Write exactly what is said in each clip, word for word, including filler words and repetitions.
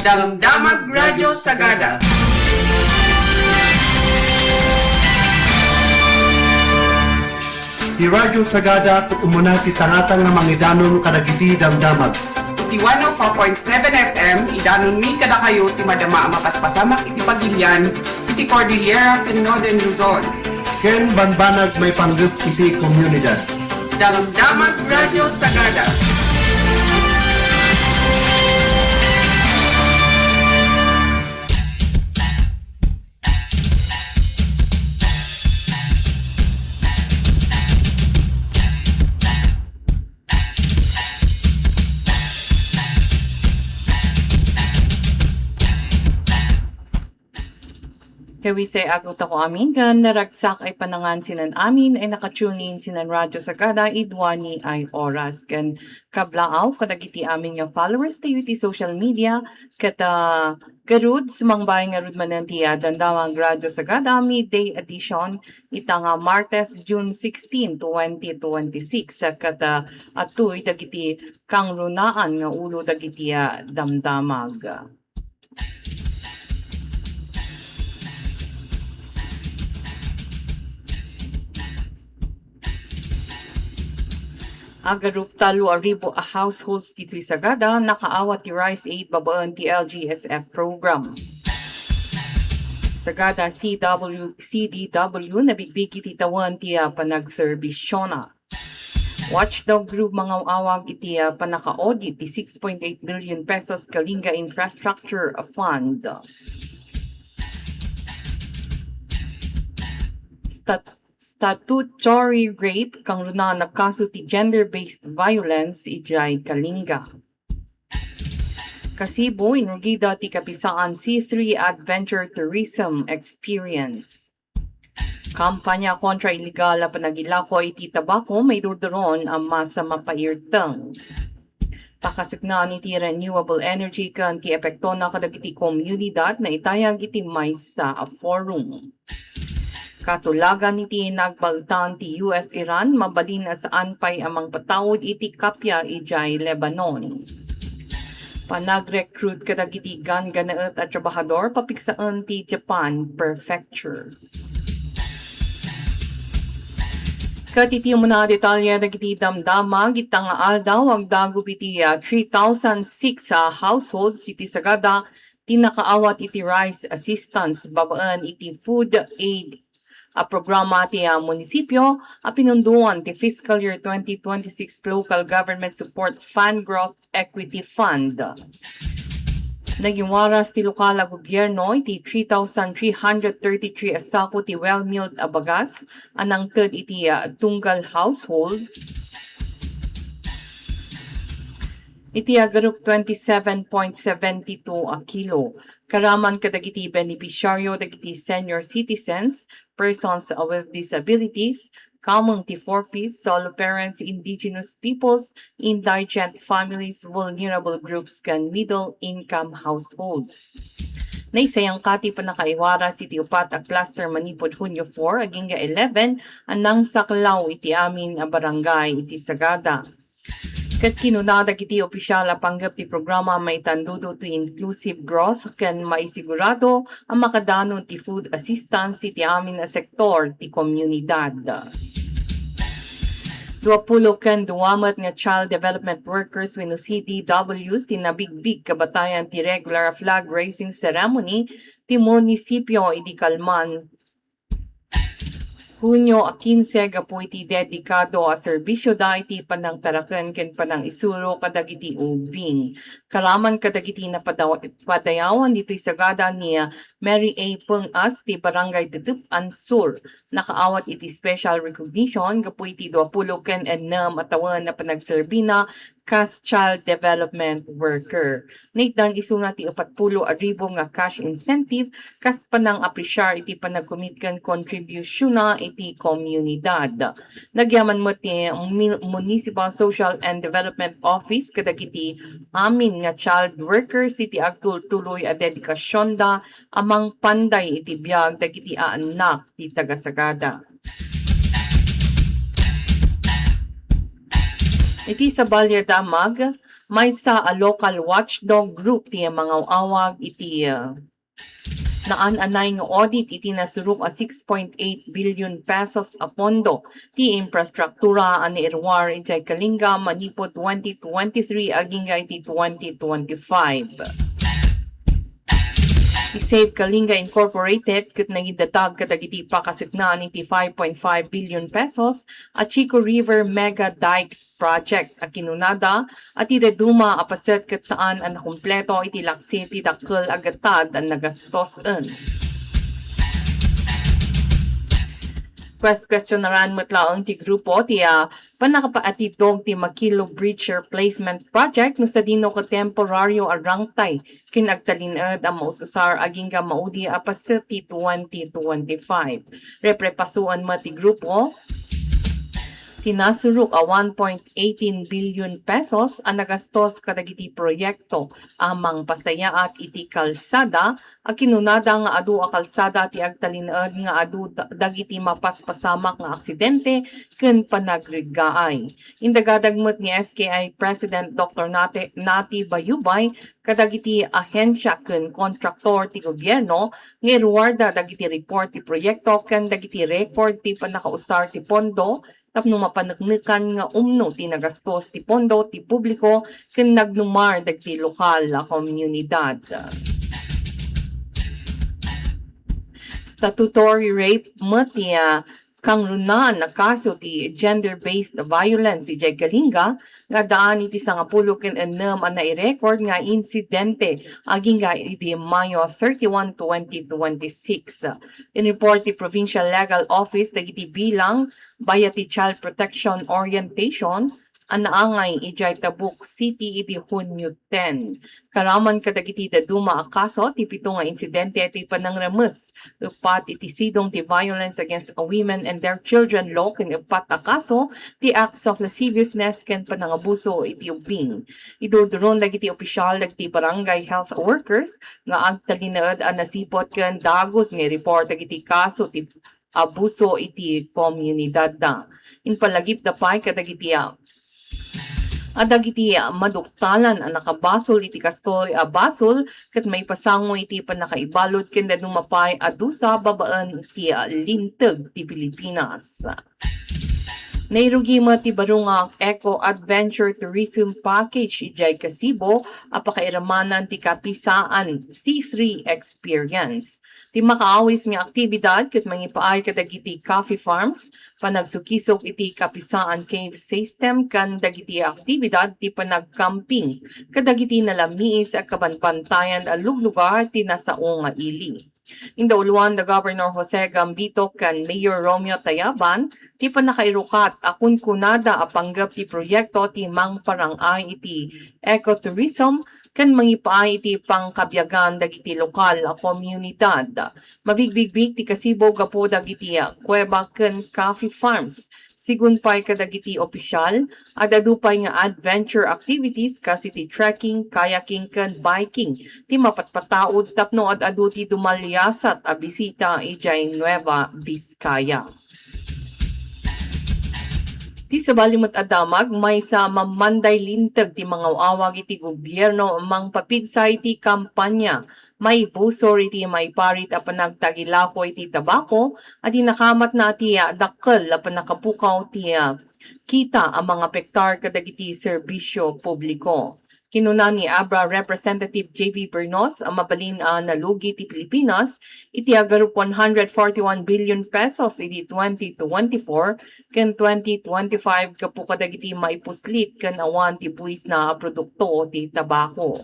Damdamag Radyo Sagada. Ti Radyo Sagada ket umuna ti tangatang nga mangidanon kadagiti damdamag. Iti one oh four point seven F M, idanonmi kadakayo ti madama a mapaspasamak iti pagilian iti Cordillera ken Northern Luzon. Ken bambanag maipanggep iti komunidad. Damdamag Radyo Sagada. Kawisay, agutako amin ken naragsak ay panangan sinan amin ay naka-tune in sinan Radyo Sagada id wani ay oras. Ken kablaaw kadagiti amin nga followers tayo iti social media ket, ah, garud, sumangbahay ngarud manen ti, ah, Damdamag Radyo Sagada Midday Edition ita nga Martes, June sixteen, twenty twenty-six. Ket, ah, atoy dagiti kangrunaan nga ulo dagiti, ah, damdamag. Agarup tallo a ribu a households ditoy Sagada nakaawat ti Rice Aid babaen ti L G S F program. Sagada C W, C D W nabigbig iti tawen ti, ah, panagserbisyona. Watchdog Group mangaw-awag iti, ah, pannaka-audit ti six point eight billion pesos Kalinga Infrastructure Fund. Stat-, statutory rape, kangrunaan a kaso ti gender-based violence idiay Kalinga. Kasibo, inrugida ti kapisaan C three Adventure Tourism Experience. Kampanya kontra illegal a panagilako iti tabako maidurduron a masa mapairteng. Pakasuknaan iti renewable energy ken ti epektona kadagiti komunidad naitayag iti maysa a forum. Katulagan iti nagbaetan ti U S Iran, mabalin a saan pay a mangpataud iti kappia idiay Lebanon. Panagrecruit kadagiti ganggannaet a trabahador papigsaen ti Japan Prefecture. Ket iti umuna a detalye dagiti damdamag, ita nga aldaw, agdagup iti, ah, three thousand six a households iti Sagada ti nakaawat iti rice assistance babaen iti food aid a programa ti, ah, munisipyo a pinundoan ti fiscal year twenty twenty-six Local Government Support Fund Growth Equity Fund. Nagiwaras ti lokal a gobierno iti three thousand three hundred thirty-three a sako ti well-milled a bagas a nangted iti, ah, tunggal household. Iti agarup, twenty-seven point seven two a kilo. Karaman kadagiti benepisyaryo dagiti senior citizens, persons with disabilities, kameng ti four Ps, solo parents, indigenous peoples, indigent families, vulnerable groups, ken middle income households. Naisayangka ti pannakaiwaras iti upat a cluster manipud Hunyo four agingga eleven a nangsaklaw iti amin a barangay iti Sagada. Ket kinuna dagiti opisyal a panggep ti programa maitandudo ti inclusive growth ken maisigurado a makadanon ti food assistance iti amin a sektor ti komunidad. Duapulo ken dua met nga child development workers wenno C D Ws ti nabigbig kabatayan ti regular flag raising ceremony ti munisipyo idi kalman Hunyo a kinse gapu iti dedikado a serbisioda iti panangtaraken ken panangisuro kadagiti ubing. Karaman kadagiti napadaw-, padayawan ditoy Sagada ni Mary A. Pungas ti Barangay Tutup-an Sur. Nakaawat iti special recognition gapu iti duapulo ken ennem a tawen a panagserbina kas child development worker. Naitdan isuna ti upatpulo a ribu nga cash incentive kas panangapresiar iti panagkumit ken kontribusionna iti komunidad. Nagyaman met ti Mun-, Municipal Social and Development Office kadagiti amin nga child workers iti agtultuloy a dedikasionda a mangpanday iti biag dagiti aannak ti taga-Sagada. Iti sabali a damag, Maysa a local watchdog group ti mangaw-awag iti, ah, naan-anay nga audit iti nasurok a six point eight billion pesos a pondo ti infrastruktura a nairuar idiay Kalinga manipud twenty twenty-three agingga iti twenty twenty-five. Ti Save Kalinga Incorporated ket nangidatag kadagiti pakasuknaan iti five point five billion pesos a Chico River Mega Dike Project a kinunada a ti dadduma a paset ket saan a nakumpleto iti laksi ti dakkel a gatad a nagastosen. Kuestionaran met laeng ti grupo ti, ah, pannakapaatidog ti Makilo Bridge Replacement Project no sadino ket temporario a rangtay ken agtalinaed a maus-usar agingga maudi a paset ti twenty twenty-five. Reprepasoen met ti grupo ti nasurok a one point eighteen billion pesos a nagastos kadagiti proyekto a mangpasayaat iti kalsada a kinunada nga adu a kalsada ti agtalinaed nga adu da-, dagiti mapaspasamak nga aksidente ken panagreggaay. Indagadag met ni S K I President Doctor Nate, Nati Bayubay kadagiti ahensia ken kontraktor ti gobierno nga iruarda dagiti report ti proyekto ken dagiti record ti pannakausar ti pondo tapno mapaneknekan nga umno ti nagastos ti pondo ti publiko ken nagnumar dagiti lokal a komunidad. Statutory rape met ti, ah, kangrunaan a kaso ti gender-based violence idiay Kalinga nga addaan iti sangapulo ken ennem a nairecord nga insidente agingga idi Mayo thirty-one, twenty twenty-six. Inreport ti Provincial Legal Office dagiti bilang bayat ti Child Protection Orientation a naangay idiay Tabuk City idi Hunyo ten. Karaman kadagiti dadduma a kaso ti pito nga insidente ti panangremes, uppat iti sidong ti Violence Against Women and Their Children Law ken uppat a kaso ti acts of lasciviousness ken panangabuso iti ubbing. Idurduron dagiti opisyal dagiti barangay health workers nga agtalinaed a nasiput ken dagus nga i-report dagiti kaso ti abuso iti komunidadda. Impalagipda pay kadagiti, ah, a dagiti, ah, maduktalan a nakabasol iti kastoy a basol ket maipasango iti pannakaibalud ken dadduma pay a dusa babaen iti, ah, linteg ti Pilipinas. Nairugi met ti baro nga Eco Adventure Tourism Package idiay Kasibo a pakairamanan ti Kapisaan C three Experience. Ti makaawis nga aktibidad ket mangipaay kadagiti coffee farms, panagsukisok iti kapisaan cave system, ken dagiti aktibidad ti panagcamping kadagiti nalamiis a kabanbantayan a luglugar ti nasao nga ili. Indauluan da Governor Jose Gambito ken Mayor Romeo Tayaban ti pannakairukat a kunkunada a panggep ti proyekto ti mangparang-ay iti ecotourism ken mangipaay iti pangkabiagan dagiti lokal a komunidad. Mabigbigbig ti Kasibo gapu dagiti kuweba ken coffee farms. Sigun pay kadagiti opisyal, ad-adu pay nga adventure activities kas iti trekking, kayaking, ken biking ti mapatpataud tapno ad-adu ti dumaliasat a bisita idiay Nueva Vizcaya. Ti sabali met a damag, maysa a mammanday linteg ti mangaw-awag iti gobierno mangpapigsa iti kampanya maibusor iti maiparit a panagtagilako iti tabako a di nakamatna ti, ah, dakkel a pannakapukaw ti, ah, kita a mangapektar kadagiti serbisyo publiko. Kinuna ni Abra Representative J V Bernos a mabalin a nalugi ti Pilipinas iti agarup one hundred forty-one billion pesos idi twenty twenty-four ken twenty twenty-five gapu kadagiti maipuslit ken awan ti buisna a produkto ti tabako.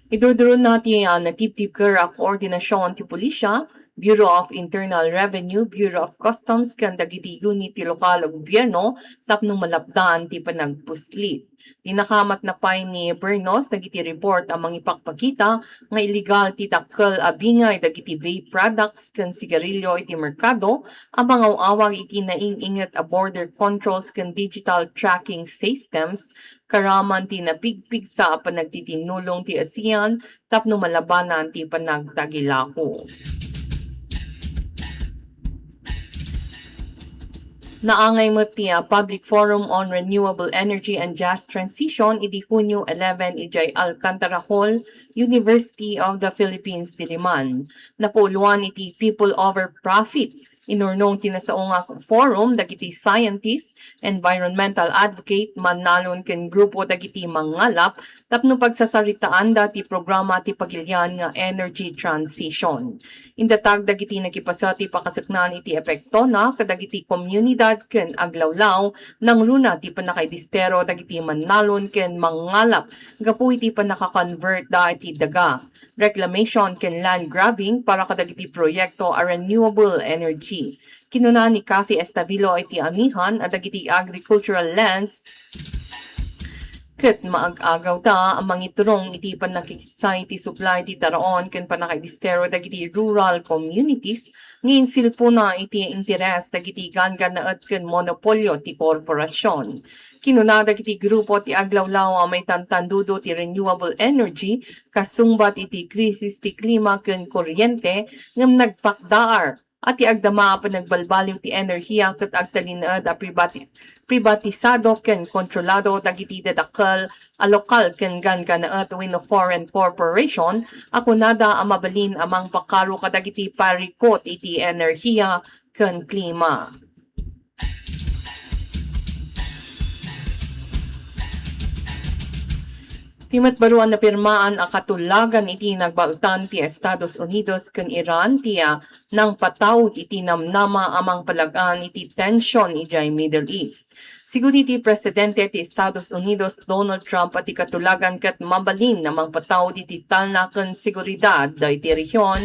Idurduronna ti, ah, natibtibker a koordinasion ti pulisya, Bureau of Internal Revenue, Bureau of Customs, ken dagiti unit ti lokal a gobierno tapno malapdan ti panagpuslit. Di nakamatna pay ni Bernos dagiti report a mangipakpakita nga illegal ti dakkel a bingay dagiti vape products ken sigarilyo iti merkado a mangaw-awag iti naing-inget a border controls ken digital tracking systems, karaman ti napigpigsa a panagtitinnulong ti ASEAN tapno malabanan ti panagtagilako. Naangay met ti, ah, Public Forum on Renewable Energy and Just Transition idi Hunyo eleven idiay Alcantara Hall, University of the Philippines, Diliman. Napuuluan iti People Over Profit. Inurnong ti nasao nga forum dagiti scientist, environmental advocate, mannalon ken grupo dagiti mangngalap tapno pagsasaritaanda ti programa ti pagilian nga energy transition. Indatag dagiti nakipaset ti pakasuknaan iti epektona kadagiti komunidad ken aglawlaw, nangruna ti pannakaidistero dagiti mannalon ken mangngalap gapu iti pannaka-convert da iti daga, reclamation ken land grabbing para kadagiti proyekto a renewable energy. Kinuna ni Cathy Estabilo iti amihan a dagiti agricultural lands ket maag-agawda a mangiturong iti pannakiksa iti supply ti taraon ken pannakaidistero dagiti rural communities nga insilpona iti interes dagiti ganggannaet ken monopolio ti korporasyon. Kinuna dagiti grupo ti aglawlaw a maitantandudo ti renewable energy kasungbat iti krisis ti klima ken kuryente ngem nagpakdaar a ti agdama a panagbalbaliw ti enerhiya ket agtalinaed a pribati-, pribatisado ken kontrolado dagiti dadakkel a lokal ken ganggannaet wenno foreign corporation a kunada a mabalin a mangpakaro kadagiti parikut iti enerhiya ken klima. Ti met baro a napirmaan a katulagan iti nagbaetan ti Estados Unidos ken Iran ti, ah, nangpataud iti namnama a mangpalag-an iti tension idiay Middle East. Sigun iti Presidente ti Estados Unidos, Donald Trump, a ti katulagan ket mabalin a mangpataud iti talna ken seguridad daytoy rehiyon,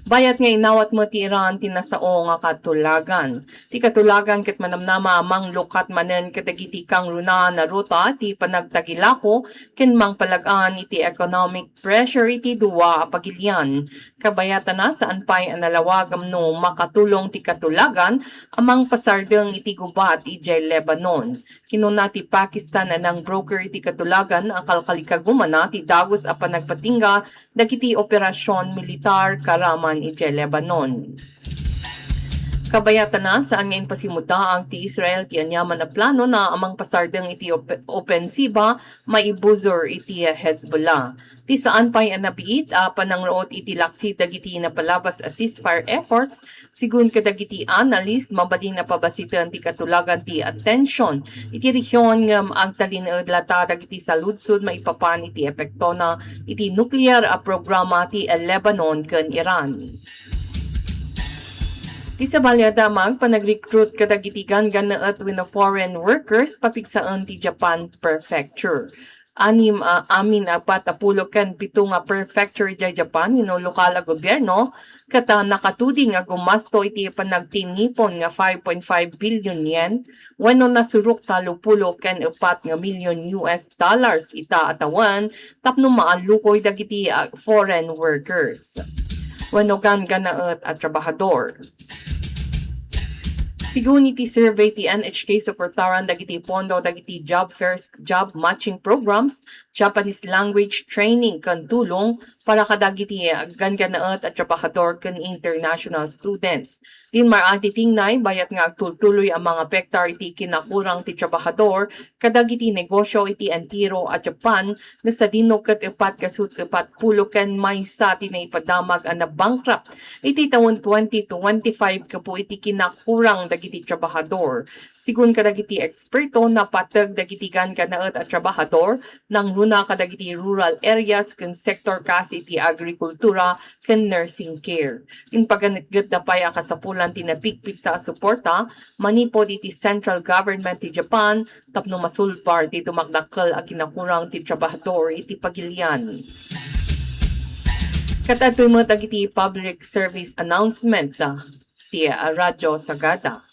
bayat nga inawat met ti Iran ti nasao nga katulagan. Ti katulagan ket manamnama a manglukat manen kadagiti kangrunaan a ruta ti panagtagilako ken mangpalag-an iti economic pressure iti dua a pagilian. Kabayatana, saan pay a nalawag no makatulong ti katulagan a mangpasardeng iti gubat idiay Lebanon. Kinuna ti Pakistan a nang-broker iti katulagan a kalkalikagumana ti dagus a panagpatingga dagiti operasion militar karaman idiay Lebanon. Kabayatana, saan nga impasimudaang ti Israel ti aniaman a plano na a mangpasardeng iti op-, opensiba maibusor iti Hezbollah. Ti saan pay a nabiit a panangruot iti laksid dagiti napalabas a ceasefire efforts, sigun kadagiti analyst, mabalin a pabasiten ti katulagan ti tension iti rehiyon ngem agtalinaed latta dagiti saludsod maipapan iti epektona iti nuklear a programa ti Lebanon ken Iran. Ti sabali a damag, panagrekrut kadagiti ganggannaet wenno foreign workers papigsaen ti Japan Prefecture. Anim a amin a pat a pulo ken pito nga prefecture idiay Japan wenno lokal a gobierno ket, ah, nakatuding a gumasto iti panagtinnipon nga five point five billion yen wenno nasurok tallo pulo ken epat nga milyon U S dollars ita a tawen tapno maallukoy dagiti, ah, foreign workers wenno ganggannaet a trabahador. Sigun iti survey ti N H K, suportaran dagiti pondo dagiti job fairs, job matching programs, Japanese language training ken tulong para kadagiti ganggannaet a trabahador ken international students. Din mar-, agtitingnay, bayat nga agtultuloy a mangapektar iti kinakurang ti trabahador kadagiti negosyo iti entero a Japan, no sadino ket epat gasut epat pulo ken maysa ti naipadamag a nabankrupt iti tawen twenty twenty-five gapu iti kinakurang dagiti trabahador. Sigun kadagiti eksperto, napateg dagiti ganggannaet a trabahador nangruna kadagiti rural areas ken sektor kas iti agrikultura ken nursing care. Impaganetgetda pay a kasapulan ti napigpigsa a suporta manipud iti central government ti Japan tapno masulbar ti dumadakkel a kinakurang ti trabahador iti pagilian. Ket adtoy met dagiti public service announcement, ah, ti, ah, Radyo Sagada.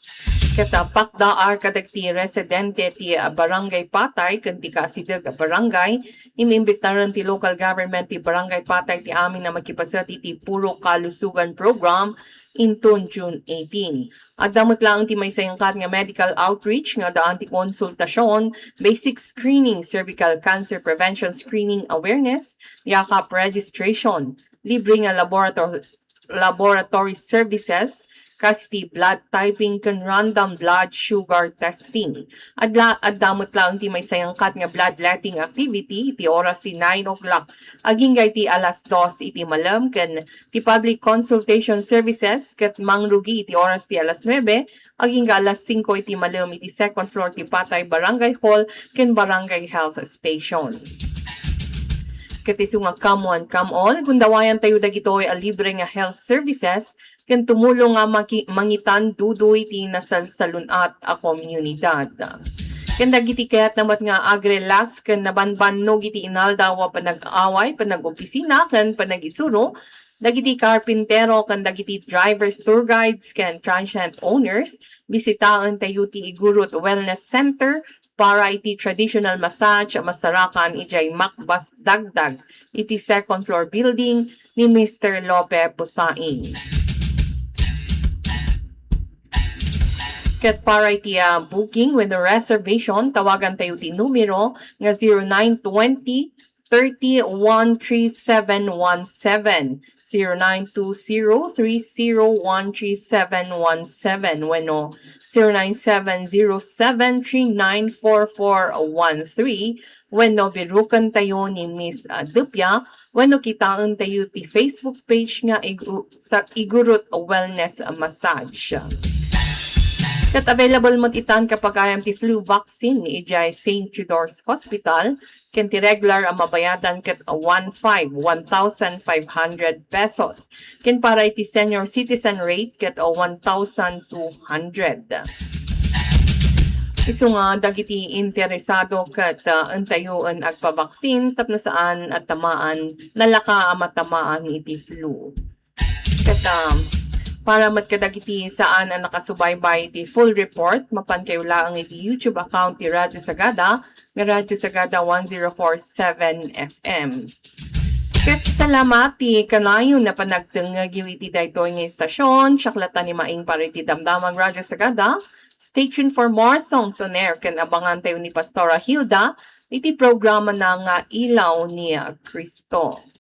Ket, ah, pakdaar kadagiti residente ti, ah, Barangay Patay ken ti kaasideg a barangay, inimbitaren ti local government ti Barangay Patay ti amin a makipaset iti Purok Kalusugan Program inton June eighteen. Adda met laeng ti maisayangkat nga medical outreach nga addaan ti konsultasion, basic screening, cervical cancer prevention screening awareness, yakap registration, libre nga laborator-, laboratory services, kas iti blood typing ken random blood sugar testing. Adla, adda met laeng ti maisayangkat nga bloodletting activity iti oras ti nine o'clock agingga iti alas dos iti malem ken ti public consultation services ket mangrugi iti oras ti alas nuebe agingga alas singko iti malem iti second floor ti Patay Barangay Hall ken Barangay Health Station. Ket isu nga come one, come all, gundawayantayo dagitoy a libre nga health services ken tumulong nga maki-, mangitan dudoy ti nasalsalun-at a komunidad. Ken dagiti kayatna met nga agrelax ken nabanbannog iti inaldaw a panag-away, panag-opisina, ken panag-isuro, dagiti karpintero ken dagiti drivers, tour guides, ken transient owners, bisitaentayo ti Igurut Wellness Center para iti traditional massage a masarakan idiay Makbas Dagdag iti second floor building ni Mister Lope Pusaing. Ket para iti, ah, booking wenno reservation, tawagantayo ti numero nga zero nine twenty, thirty, one three seven one seven, zero nine two zero three zero one three seven one seven, wenno zero nine seven zero seven three nine four four one three, wenno birukentayo ni Miss, ah, Dupia, wenno kitaentayo ti Facebook page nga Igu-, sa Igurut Wellness Massage. Ket available met itan kapagayam ti flu vaccine idiay Saint Theodore's Hospital, ken ti regular a mabayadan ket one five, one thousand five hundred pesos. Ken para iti senior citizen rate ket one thousand two hundred. Isu nga dagiti interesado ket, ah, entayo en agpabaksin tapno saan a tamaan, nalaka a matamaan iti flu. Ket, um, para met kadagiti saan a nakasubaybay iti full report, mapankayo laeng iti YouTube account ti Radyo Sagada, nga Radyo Sagada one zero four seven F M. Ket salamat ti kanayon a panagtengngegyo iti daytoy nga istasyon. Siak latta ni Maing para iti damdamag Radyo Sagada. Stay tuned for more songs on air ken abangantayo ni Pastora Hilda iti programana nga Ilaw ni Cristo.